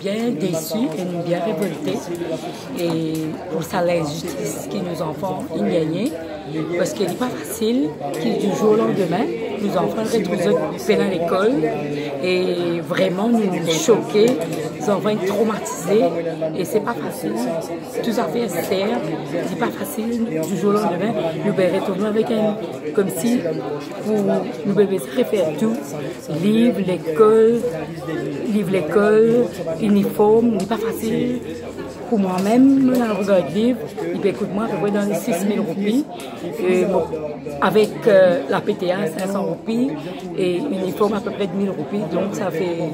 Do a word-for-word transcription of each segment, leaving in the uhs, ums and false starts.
Bien desi e nou bien revolte, e pou sa linzistis ki nou zanfan inn gagne, parski li pa fasil ki di zour o landime nou zanfan retrouv zot pena lekol, e vreman nou soke, zanfan inn tromatize, e se pa fasil. Tou zafer ser, li pa fasil, di zour o landime nou pe retrouv nou avek enn, koumsi pou nou pe refer tou, liv lekol, liv lekol, iniform, li pa fasil. Pou mwa mem, mo al regard liv, li pe kout mwa apepre dan sis mil roupi, e mo, avek, eh, la P T A, sink san roupi, e iniform apepre mil roupi, donk sa fer,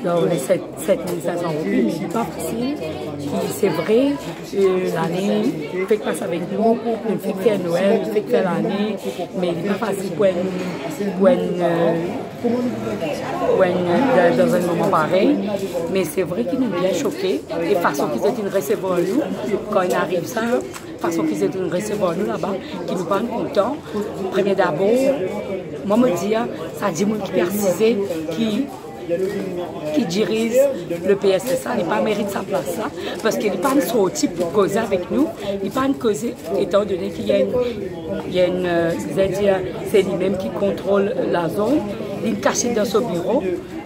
donk, le set, set mil sink san roupi, me li pa fasil. E se vre, eh, lane fek pas avek nou, nou fek fer Nwel, nou fek fer lane, me li pa fasil pou enn, pou enn, eh, pou enn, dan, dan enn moman parey. Me se vre ki nou bien soke, e fason ki zot inn resevwar nou, kan inn ariv sa, fason ki zot inn resevwar nou laba, ki nou pa'nn kontan. Premie dabor, mwa mo dir, sa dimoun ki pe asize, ki, ki diriz le P S S A, li pa merit sa plas la, parski li pa'nn sorti pou koze avek nou, li pa'nn koze, etan done ki ena enn, ena enn, eh, se limem ki kontrol lazon, li kasiet dan so biro.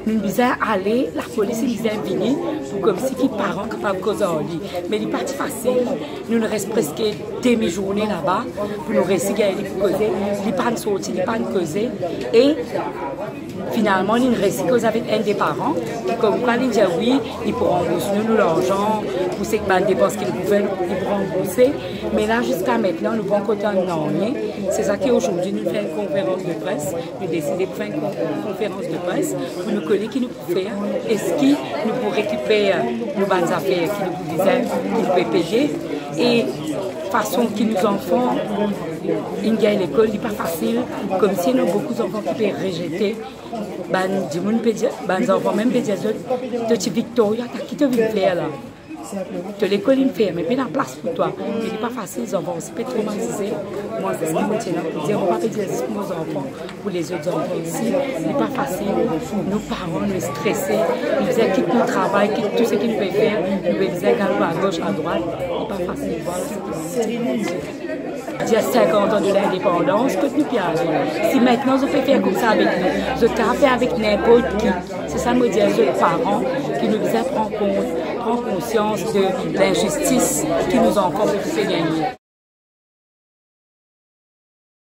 Nou bizin ale, lapolis bizin vini pou koumsi ki paran kapav koz ar li. Me li pa ti fasil. Nou res preske demi zourne laba pou nou resi gagn li pou koze. Li pa'nn sorti, li pa'nn koze. E finalman, li resi koz avek enn de paran, ki koumkwa li dir wi, li pou ranbours nou, nou larzan, pou sek bann depans ki nou pou fer, li pou ranbourse. Me la, ziska aster, nou pankor tann nanye. Se sa ki azordi nou fer enn konferans de pres. Nou deside pou fer enn kon-, konferans de pres pou nou kone ki nou pou fer. Eski nou pou rekiper nou bann zafer ki nou pou bizin, ki nou pe peye? E fason ki nou zanfan inn gagn lekol, li pa fasil. Koumsi ena boukou zanfan ki pe rezete. Bann dimoun pe dir, bann zanfan mem pe dir zot, to ti Victoria, ta ki to vinn fer la? To lekol inn ferme, pena plas pou twa. Me li pa fasil, zanfan osi pe tromatize. Mwa, se sa mo ti ena pou dir, mo pa pe dir zis pou mo zanfan, pou lezot zanfan osi. Li pa fasil, nou paran, nou strese, nou bizin kit nou travay, kit tou seki nou pe fer, nou bizin gagn agos, adrwat. Li pa fasil, vwala seki mo dir. Dir sinkant an de lindepandans, kot nou pe ale? Si aster zot pe fer koumsa avek nou, zot kapav fer avek ninport ki. Se sa mo dir zot paran, ki nou bizin pran kont, pran konsians de linzistis ki nou zanfan pe gagne.